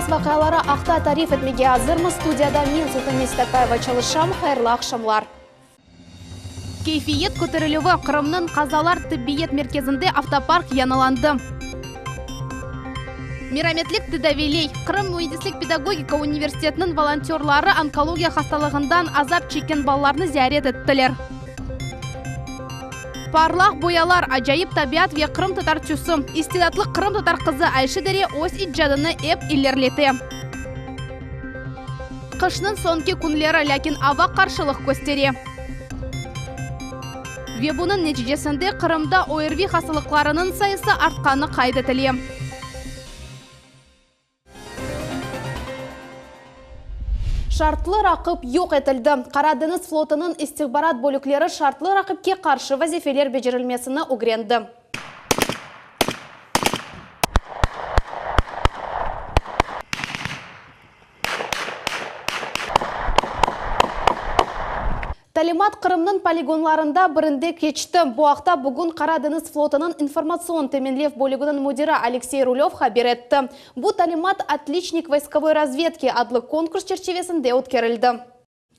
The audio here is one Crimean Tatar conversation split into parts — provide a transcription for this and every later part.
Esas vaqiaları aqta tarif etmege azırmız. Studiyada men, Sultane Seytakayeva, çalışam. Hayırlı aqşamlar. Keyfiyet köterilüvi, Qırımnıñ qazalar tibbiyet merkezinde avtopark yañılandı. Merametlik tedaviyley, Qırım müendislik-pedagogika universitetiniñ volontörları onkologiya hastalığından azap çekken balalarnı ziyaret ettiler. Parlaq boyalar, acayip tabiat ve qırımtatar tüsü, istidatlı qırımtatar qızı Ayşe Dere öz icadını ep ilerlete. Qışnıñ soñki künleri, lâkin ava qarşılıq köstere. Ve bunıñ neticesinde Qırımda ORVİ hastalıqlarınıñ sayısı artqanı qayd etile. Şartlı raqip yoq etildi. Qara deñiz flotunıñ istihbarat bölükleri şartlı raqipke qarşı vazifeler becerilmesini ögrendi. Talimat Qırımnıñ poligonlarında birinde keçti. Bu aqta bugün Qara deñiz flotunıñ informatsion teminlev bölüginiñ müdiri Aleksey Rulöv haber etti. Bu talimat Otliçnik voyskovoy razvedki adlı konkurs çerçivesinde ötkerildi.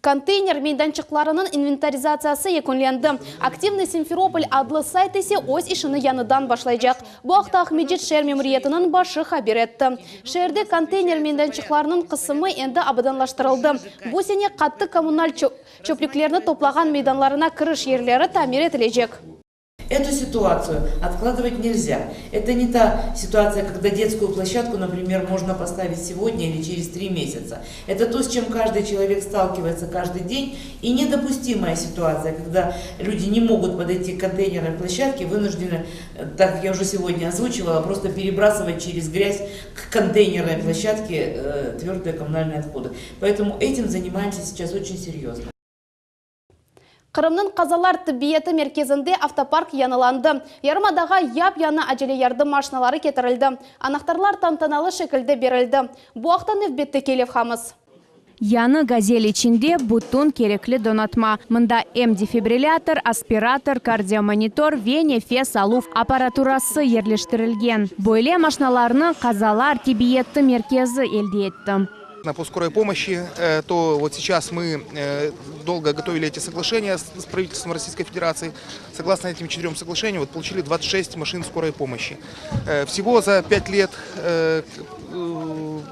Konteyner meydançıqlarınıñ inventarizatsiyası yekünlendi. Aktivnıy Simferopol adlı sayt ise öz işini yañıdan başlaycaq. Bu aqta Aqmescit şeer memuriyetiniñ başı haber etti. Şeerde konteyner meydançıqlarınıñ qısımı endi abadanlaştırıldı. Bu sene qattı kommunal çöplüklerni toplağan meydanlarına kiriş yerleri tamir etilecek. Эту ситуацию откладывать нельзя. Это не та ситуация, когда детскую площадку, например, можно поставить сегодня или через три месяца. Это то, с чем каждый человек сталкивается каждый день. И недопустимая ситуация, когда люди не могут подойти к контейнерной площадке, вынуждены, так как я уже сегодня озвучивала, просто перебрасывать через грязь к контейнерной площадке э, твердые коммунальные отходы. Поэтому этим занимаемся сейчас очень серьезно. Qırımnıñ qazalar tibbiyeti merkezinde avtopark yañılandı. Yarımadağa yap-yañı acele yardım maşinaları ketirildi. Anahtarlar tantanalı şekilde berildi. Bu aqta nevbetteki levhamız. Yañı Gazel içinde bütün kerekli donatma. Mında em defibrilâtor, aspirator, kardiomonitor ve nefes aluv apparaturası yerleştirilgen. Böyle maşinalarnı Qazalar tibbiyeti merkezi elde etti. По скорой помощи, то вот сейчас мы долго готовили эти соглашения с правительством Российской Федерации. Согласно этим четырем соглашениям, вот получили 26 машин скорой помощи. Всего за 5 лет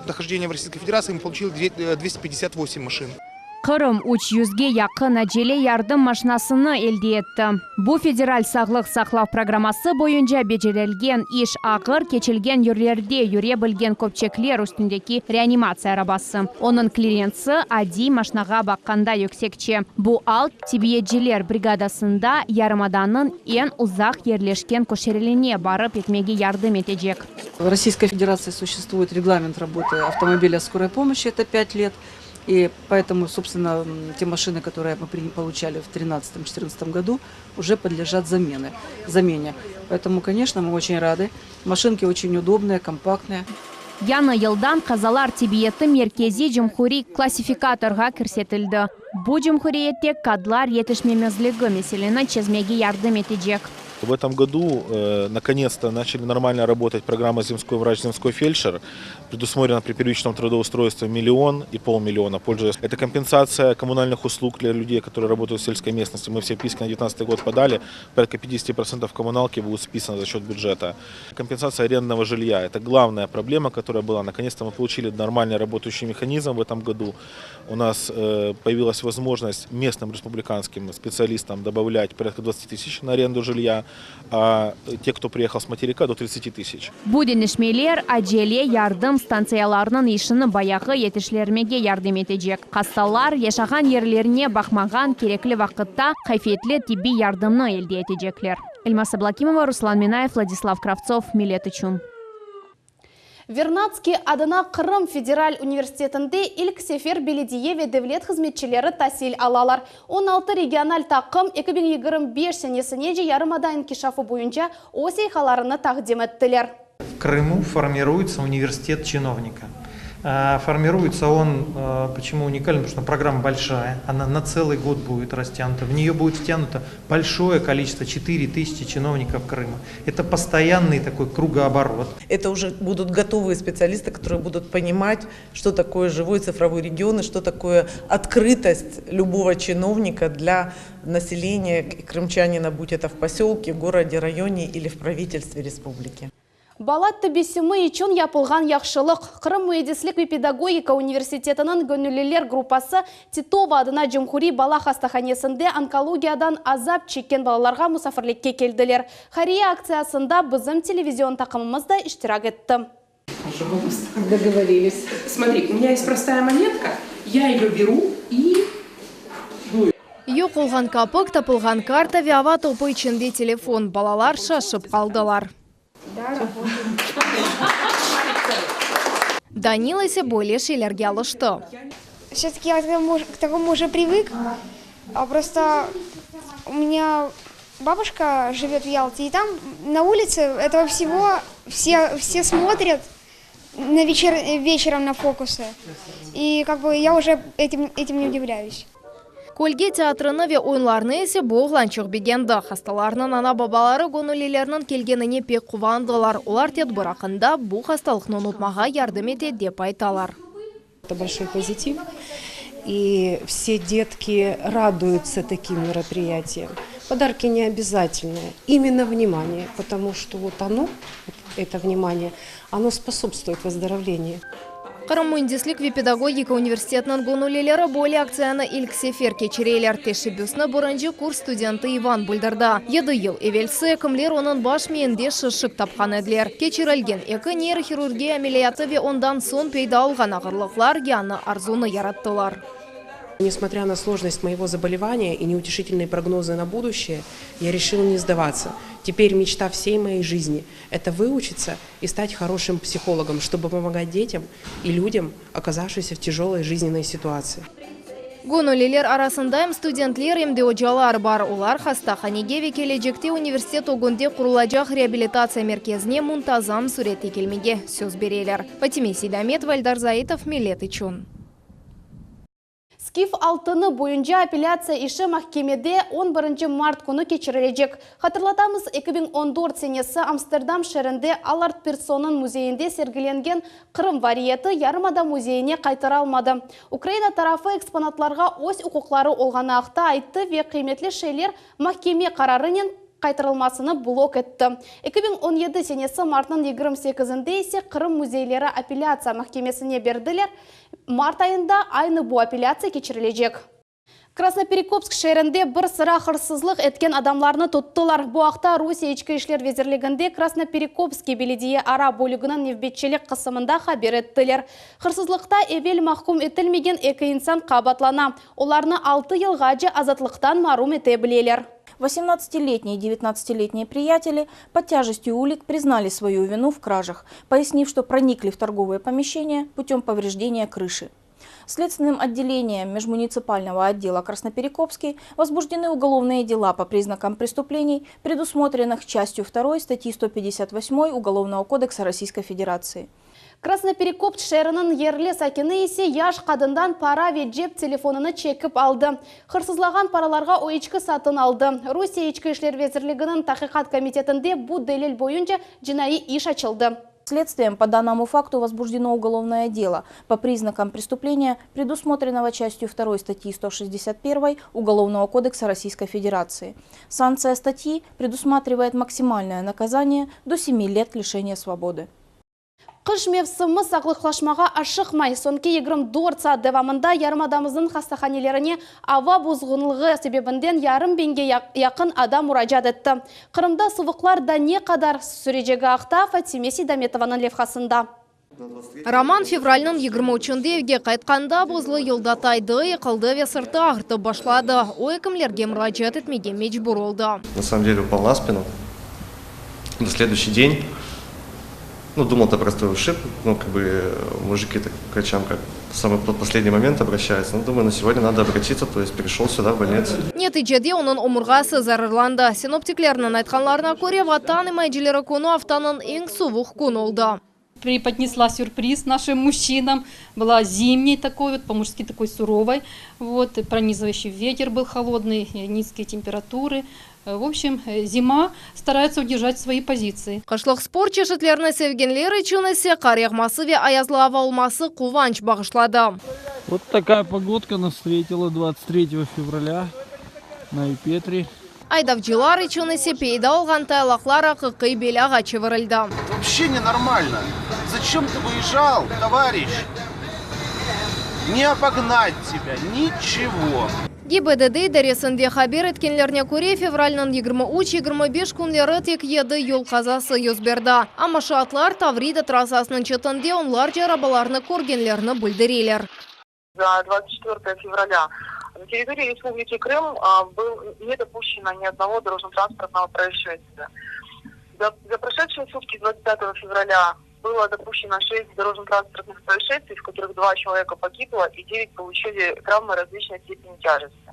нахождения в Российской Федерации мы получили 258 машин. Qırım üç yüzge yaqın acele yardım maşinasını elde etti. Bu federal sağlıq saqlav programması boyunca becerilgen iş, ağır keçilgen yerlerde yüre bilgen köpçekler üstündeki reanimatsiya arabası. Onıñ klirensi adiy maşinağa baqqanda yüksekçe. Bu al tibbiyetciler brigadasında yarımadanıñ eñ uzaq yerleşken köşereline barıp yetmege yardım etecek. В Российской Федерации существует регламент работы автомобиля скорой помощи, это пять лет. И поэтому, собственно, те машины, которые мы получали в 2013-2014 году, уже подлежат замене. замене. Поэтому, конечно, мы очень рады. Машинки очень удобные, компактные. Yañı yıldan Qazalar tibbiyeti merkezi cumhuriy klassifikatorğa kirsetildi. Bu cumhuriyette kadrlar yetişmemezligi meseleni çezmege yardım etecek. В этом году наконец-то начали нормально работать программа «Земской врач, земской фельдшер». Предусмотрено при первичном трудоустройстве миллион и полмиллиона. Пользуясь. Это компенсация коммунальных услуг для людей, которые работают в сельской местности. Мы все списки на 2019 год подали. Порядка 50% коммуналки будут списаны за счет бюджета. Компенсация арендного жилья – это главная проблема, которая была. Наконец-то мы получили нормальный работающий механизм в этом году. У нас э, появилась возможность местным республиканским специалистам добавлять порядка 20 тысяч на аренду жилья, а те, кто приехал с материка, до 30 тысяч. Bu deñişmeler acele yardım stantsiyalarınıñ işini bayağı yetişlermege yardım etecek. Hastalar, yaşağan yerlerine baqmağan, kerekli vaqıtta kayfiyetli tibbiy yardımnı elde etecekler. Elmaz Ablakimova, Ruslan Minayev, Vladislav Kravtsov, Millet içün. Vernadskiy adına Qırım federal universitetinde ilk sefer belediye ve devlet hızmetçileri tasil alalar. 16 regional taqım 2025 senesinece yarımada inkişafı boyunca öz leyhalarını taqdim ettiler. В Крыму формируется университет чиновника. Формируется он, почему уникален, потому что программа большая, она на целый год будет растянута, в нее будет втянуто большое количество, 4000 чиновников Крыма. Это постоянный такой кругооборот. Это уже будут готовые специалисты, которые будут понимать, что такое живой цифровой регион и что такое открытость любого чиновника для населения крымчанина, будь это в поселке, городе, районе или в правительстве республики. Bala tebessümi içün yapılğan yahşılıq. Qırım müendislik ve pedagogika universitetiniñ göñülliler gruppası Titova adına Cumhuriy bala hastahanesinde onkologiyadan azap çekken balalarğa musafirlikke keldiler. Hayriye aktsiyasında bizim televizion taqımımız da iştirak etti. Пожалуйста. Договорились. Смотри, у меня есть простая монетка, я ее беру и Yoq olğan kapik, tapılğan karta ve ava topu içinde telefon. Balalar şaşıp qaldılar. Danil ise böyle şeylerge alıştı. Все-таки я к такому уже привык. А просто у меня бабушка живет в Ялте, и там на улице этого всего все, все смотрят на вечер, вечером на фокусы. И как бы я уже этим, этим не удивляюсь. Kölge teatrini ve oyunlarnı ise bu oğlançıq begendi. Hastalarnıñ ana-babaları göñüllilerniñ kelgenine pek quvandılar. Olar tedbir aqqında bu hastalıqnı unutmağa yardım ete, dep aytalar. Это большой позитив. И все детки радуются таким мероприятиям. Подарки не обязательные, именно внимание, потому что вот оно, это внимание, оно способствует выздоровлению. Qırım müendislik ve pedagogika universitetiniñ göñüllileri böyle aktsiyanı ilk sefer keçireler. Teşebbüsni birinci kurs studenti İvan bildirdi. Yedi yıl evelsi ekimler onıñ baş miyinde şişik tapqan ediler. Keçirilgen eki neyrohirurgiya ameliyatı ve ondan soñ peyda olğan ağırlıqlar yañı arzunı yarattılar. Несмотря на сложность моего заболевания и неутешительные прогнозы на будущее, я решила не сдаваться. Теперь мечта всей моей жизни – это выучиться и стать хорошим психологом, чтобы помогать детям и людям, оказавшимся в тяжелой жизненной ситуации. Göñülliler arasında em studentler, em de ocalar bar. Olar hastahanege ve kelecekte universitet ögünde qurulacaq reabilitatsiya merkezine muntazam sürette kelmege söz bereler. Fatime Seydametova, Eldar Zaitov, Millet içün. Skif altını boyunca apellâtsiya işi mahkemede 11 mart künü keçirilecek. Hatırlatamız, 2014 senesi Amsterdam şeerinde Allard Pirsonnıñ müzeyinde sergilengen Qırım variyeti yarımada müzeyine qaytarılmadı. Ukraina tarafı eksponatlarğa öz uquqları olğanı aqta ayttı ve qıymetli şeyler mahkeme qararınen qaytarılmasını blok etti. 2017 senesi martnıñ 28-inde ise Qırım müzeyleri apellâtsiya mahkemesine berdiler. Mart ayında aynı bu apellâtsiya keçirilecek. Krasnoperekopsk şeerinde bir sıra hırsızlıq etken adamlarnı tuttılar. Bu aqta Rusiye İçki işler vezirliginde Krasnoperekopskiy belediye ara bölüginiñ nevbetçilik qısımında haber ettiler. Hırsızlıqta evel mahküm etilmegen eki insan qabaatlana. Olarnı 6 yılğace azatlıqtan marum ete bileler. 18-летние и 19-летние приятели под тяжестью улик признали свою вину в кражах, пояснив, что проникли в торговое помещение путем повреждения крыши. Следственным отделением межмуниципального отдела Красноперекопский возбуждены уголовные дела по признакам преступлений, предусмотренных частью 2 статьи 158 Уголовного кодекса Российской Федерации. Krasnoperekopsk şeeriniñ yerli sakini ise yaş qadından para ve cep telefonını çekip aldı. Hırsızlağan paralarğa o içki satın aldı. Rusiye İçki işler vezirliginiñ Taqiqat komitetinde bu delil boyunca cinaiy iş açıldı. Следствием по данному факту возбуждено уголовное дело по признакам преступления, предусмотренного частью 2 статьи 161 Уголовного кодекса Российской Федерации. Санкция статьи предусматривает максимальное наказание до 7 лет лишения свободы. Qış mevsimi sağlıqlaşmağa aşıqmay. Soñki 24 saat devamında yarımadamıznıñ hastahanelerine ava bozğunlığı sebebinden yarım biñge yaqın adam muracaat etti. Qırımda suvuqlar daa ne qadar sürecegi aqta Fatime Seydametovanıñ levhasında. Roman fevralniñ 23-nde evge qaytqanda buzlı yolda taydı, yıqıldı ve sırtı ağırtıp başladı. O ekimlerge muracaat etmege mecbur oldı. На самом деле упал на спину. На следующий день, ну, думал, это простой ушиб, ну, как бы мужики так к врачам как в самый последний момент обращаются. Ну, думаю, на сегодня надо обратиться, то есть пришел сюда в больницу. Neticede onıñ omurğası zararlandı. Sinoptiklerniñ aytqanlarına köre, Vatan imayecileri künü aftanıñ eñ suvuq künü oldı. Преподнесла сюрприз нашим мужчинам. Была зимней такой вот, по-мужски такой суровой. Вот, пронизывающий ветер был холодный, низкие температуры. В общем, зима старается удержать свои позиции. Qışlıq sport çeşitlerini sevgenler içün ise qar yağması ve ayazlı ava olması quvanç bağışladı. Вот такая погодка нас встретила 23 февраля на Ай-Петри. Aydavcılar içün ise peyda olğan taylaqlar aqiqiy belâğa çevirildi. Вообще ненормально. Зачем ты выезжал, товарищ? Не обогнать тебя, ничего. GİBDD idaresinde haber etkenlerine köre, fevralniñ 23, 25 künleri tek yedi yol qazası yüz berdi. Amma şaatlar Tavrida trassasınıñ çetinde onlarca arabalarnı körgenlerini bildireler. За 24 февраля на территории Республики Крым был не допущено ни одного дорожно-транспортного происшествия. За, за прошедшие сутки 25 февраля было допущено 6 дорожно-транспортных происшествий, в которых два человека погибло и 9 получили травмы различной степени тяжести.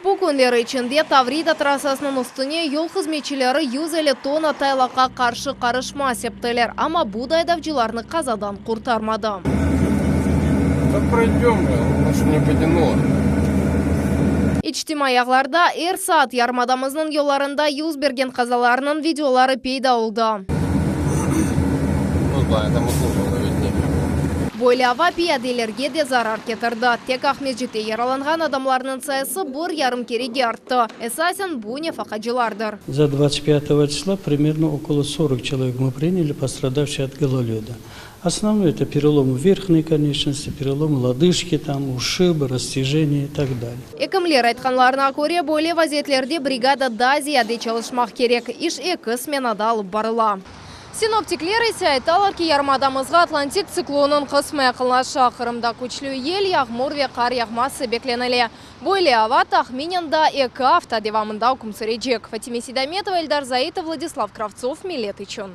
Bu künler içinde Tavrida trassasınıñ üstüne yol hızmetçileri 150 tonna taylaqqa qarşı qarışma septiler, amma bu da aydavcılarnı qazadan qurtarmadı. Да пройдем, чтобы не потянуло. İçtimaiy ağlarda er saat yarımadamıznıñ yollarında yüz bergen qazalarnıñ videoları peyda oldı. Ну да, это мы слушал, ведь нефиг. Böyle ava piyadelerge de zarar ketirdi. Tek Aqmescitte yaralanğan adamlarnıñ sayısı bir yarım kerege arttı. Esasen bu nefaqacılardır. За 25 числа примерно около 40 человек мы приняли, пострадавшие от гололеда. Основное это переломы верхней конечности, переломы лодыжки, там, ушибы, растяжения и так далее. Ekimler aytqanlarına köre, böyle vaziyetlerde brigada daa ziyade çalışmaq kerek. İş eki smenada alıp barıla. Sinoptikler ise aytalar ki, yarımadamızğa Atlantik tsiklonınıñ qısmı yaqınlaşa. Qırımda küçlü yel, yağmur ve qar yağması beklenile. Böyle ava tahminen daa eki afta devamında üküm sürecek. Fatime Seydametova, Eldar Zaitov, Vladislav Kravtsov, Millet içün.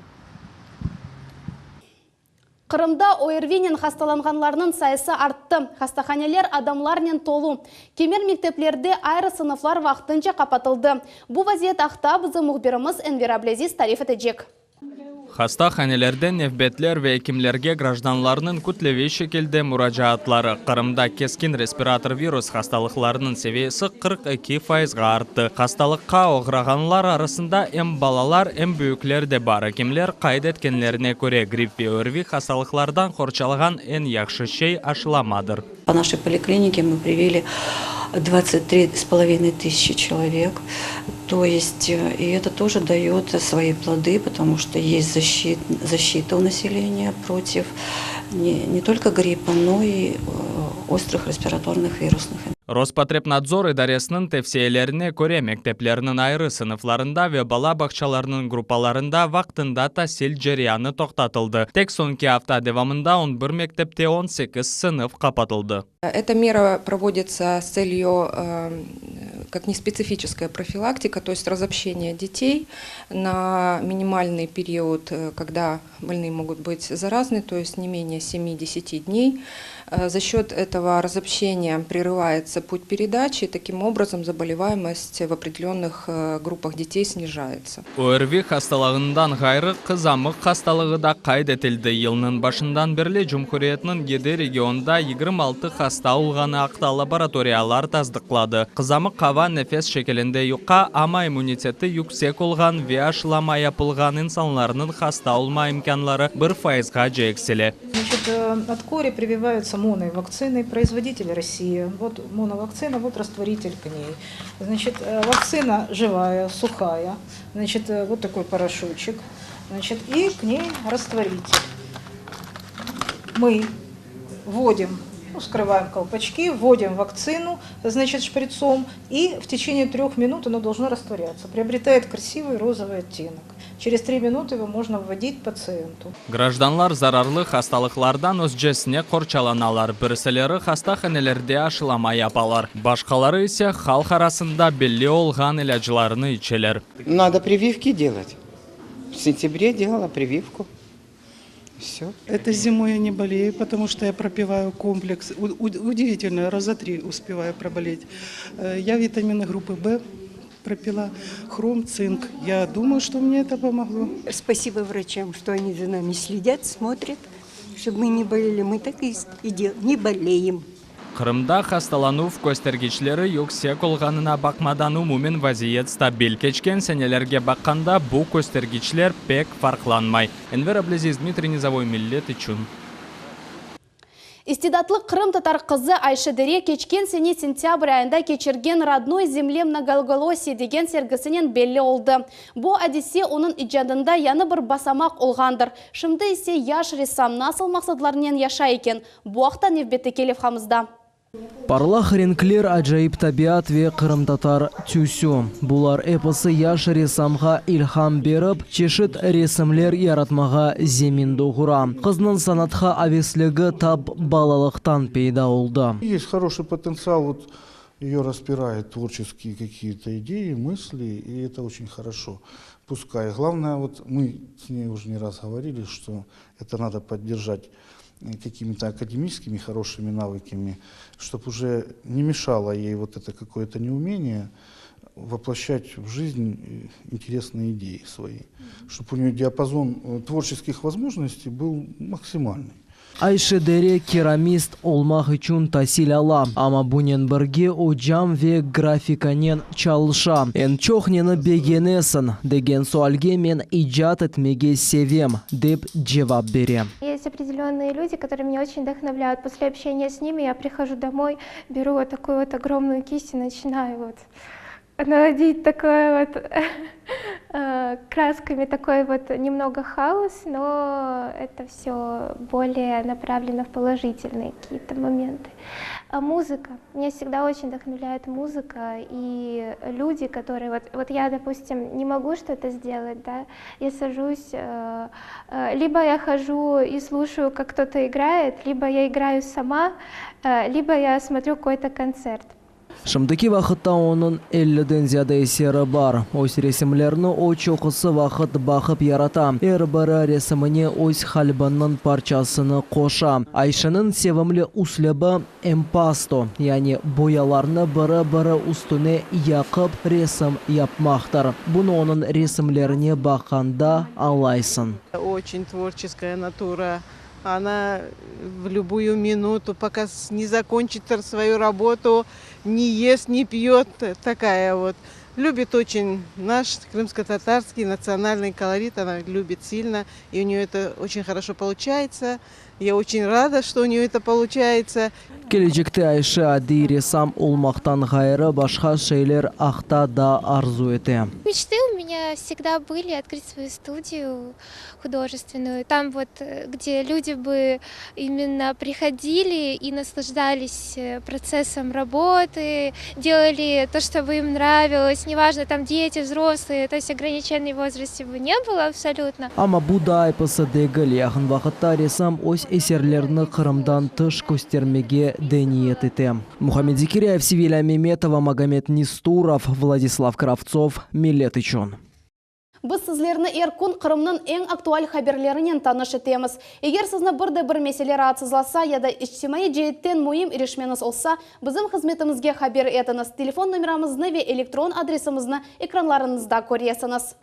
Qırımda ORVİnen hastalanğanlarnıñ sayısı arttı. Hastahaneler adamlarnen tolu. Kimer mekteplerde ayrı sınıflar vaqtınca qapatıldı. Bu vaziyet aqta bizim mühbirimiz Enver Ablâziz tarif etecek. Hastahanelerde nevbetler ve ekimlerge grajdanlarnıñ kütleviy şekilde muracaatları. Qırımda keskin respirator virus hastalıqlarınıñ seviyesi 42 fayızğa arttı. Hastalıqqa oğrağanlar arasında em balalar, em büyükler de bar. Ekimler qayd etkenlerine köre, gripp ve ÖRVİ hastalıqlardan qorçalağan eñ yahşı şey aşılamadır. По нашей поликлинике мы привили 23,5 тысячи человек. То есть, э, и это тоже дает свои плоды, потому что есть защит, защита у населения против не, не только гриппа, но и э, острых респираторных вирусных Роспотребнадзор idaresiniñ tevsiyelerine köre mekteplerniñ ayrı sınıflarında ve bala bağçalarınıñ gruppalarında vaqtında tasil ceryanı toqtatıldı. Tek soñki afta devamında 11 mektepte 18 sınıf qapatıldı. Эта мера проводится с целью э, как неспецифическая профилактика, то есть разобщение детей на минимальный период, э, когда больные могут быть заразны, то есть не менее 7-10 дней. Э, За счет этого разобщения прерывается путь передачи, и таким образом заболеваемость в определенных э, группах детей снижается. ÖRVİ hastalığından ğayrı qızamıq hastalığı da qayd etildi. Yılnıñ başından berli cumhuriyetniñ 7 regionında 26 hasta olğanı aqta laboratoriyalar tasdıqladı. Qızamıq ava nefes şekilinde yuqa, amma immuniteti yüksek olğan ve aşılama yapılğan insanlarnıñ hasta olma imkânları bir fayızğace eksile. Значит, э, от кори прививаются моновакциной, производитель Россия. Вот моновакцина, вот растворитель к ней. Значит, э, вакцина живая, сухая. Значит, э, вот такой порошочек. Значит, и к ней растворитель. Мы вводим, ну, вскрываем колпачки, вводим вакцину, значит, шприцом, и в течение трех минут оно должно растворяться. Приобретает красивый розовый оттенок. Через три минуты его можно вводить пациенту. Grajdanlar zararlı hastalıqlardan özcesine qorçalanalar. Birisileri hastahanelerde aşılama yapalar. Başqaları ise halq arasında belli olğan ilâclarını içeler. Надо прививки делать. В сентябре делала прививку. Все. Это зимой я не болею, потому что я пропиваю комплекс. У- у- Удивительно, раза три успеваю проболеть. Э, Я витамины группы В. Пропила хром, цинк. Я думаю, что мне это помогло. Спасибо врачам, что они за нами следят, смотрят, чтобы мы не болели. Мы так и не болеем. Qırımda hastalanuv köstergiçleri yüksek olğanına baqmadan umumen vaziyet stabil. Keçken senelerge baqqanda bu köstergiçler pek farqlanmay. Enver Ablâziz, Dmitriy Nizovoy, Millet içün. İstidatlı qırımtatar qızı Ayşe Dere keçken sene sentâbr ayında keçirgen Rodnoy zemle mnogoголосие degen sergisinen belli oldı. Bu adise onıñ icadında yañı bir basamaq olğandır. Şimdi ise yaş ressam nasıl maqsadlarnen yaşay eken? Bu aqta nevbetteki levhamızda. Parlaq renkler, acayip tabiat ve qırımtatar tüsü, bular episi yaş ressamğa ilham berip, çeşit resimler yaratmağa zemin doğura. Qıznıñ sanatqa avesligi tap balalıqtan peyda oldı. Есть хороший потенциал, вот ее распирает творческие какие-то идеи, мысли, и это очень хорошо. Пускай. Главное, вот мы с ней уже не раз говорили, что это надо поддержать какими-то академическими хорошими навыками, чтобы уже не мешало ей вот это какое-то неумение воплощать в жизнь интересные идеи свои, чтобы у нее диапазон творческих возможностей был максимальный. Ayşe Dere keramist olmaq içün tasil ala, amma bunen birge o cam ve grafikanen çalışa. Eñ çoq neni begenesiñ? degen sualge men icat etmege sevem, dep cevap bere. Есть определенные люди, которые меня очень вдохновляют. После общения с ними я прихожу домой, беру вот такую вот огромную кисть и начинаю вот наводить такой вот красками такой вот немного хаос, но это все более направлено в положительные какие-то моменты. А музыка. Меня всегда очень вдохновляет музыка и люди, которые вот, вот я, допустим, не могу что-то сделать, да, я сажусь, либо я хожу и слушаю, как кто-то играет, либо я играю сама, либо я смотрю какой-то концерт. Şimdiki vaqıtta onıñ elliden ziyade eseri bar. Öz resimlerini o çoqusı vaqıt baqıp yarata, er biri resimine öz qalbiniñ parçasını qoşa. Ayşeniñ sevimli üslübi, empasto, yani boyalarnı biri-biri üstüne yaqıp resim yapmaqtır. Bunı onıñ resimlerine baqqanda añlaysıñ. Oçen tvorçeskaya natura. Ona в любую минуту, пока не закончит свою работу, не ест, не пьет, такая вот. Любит очень наш крымско-татарский национальный колорит, она любит сильно, и у нее это очень хорошо получается. Я очень рада, что у нее это получается. Kelecekte Ayşe adiy ressam olmaqtan ğayrı başqa şeyler aqta da arzu ete. Мечты у меня всегда были открыть свою студию художественную. Там вот, где люди бы именно приходили и наслаждались процессом работы, делали то, что бы им нравилось, неважно, там дети, взрослые, то есть ограничений в возрасте бы не было абсолютно. Amma bu daa episi degil. Yaqın vaqıtta ressam öz eserlerini Qırımdan tış köstermege de niyet ete. Muhammed Zekiryayev, Sevilâ Memetova, Magomed Nesturov, Vladislav Kravtsov, Millet içün. Biz sizlerni er kün Qırımnıñ eñ aktual haberlerinen tanış etemiz. Eger sizni bir de bir mesele raatsızlasa ya da içtimaiy ceetten müim irişmeñiz olsa, bizim hızmetimizge haber etiñiz. Telefon nomeramıznı ve elektron adresimizni ekranlarıñızda köresiñiz.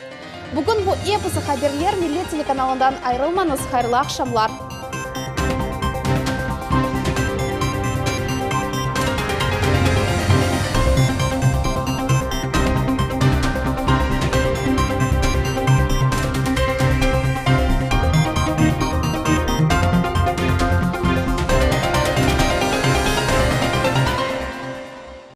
Bugün bu episi haberler, Millet telekanalından ayırılmañız, hayırlı aqşamlar!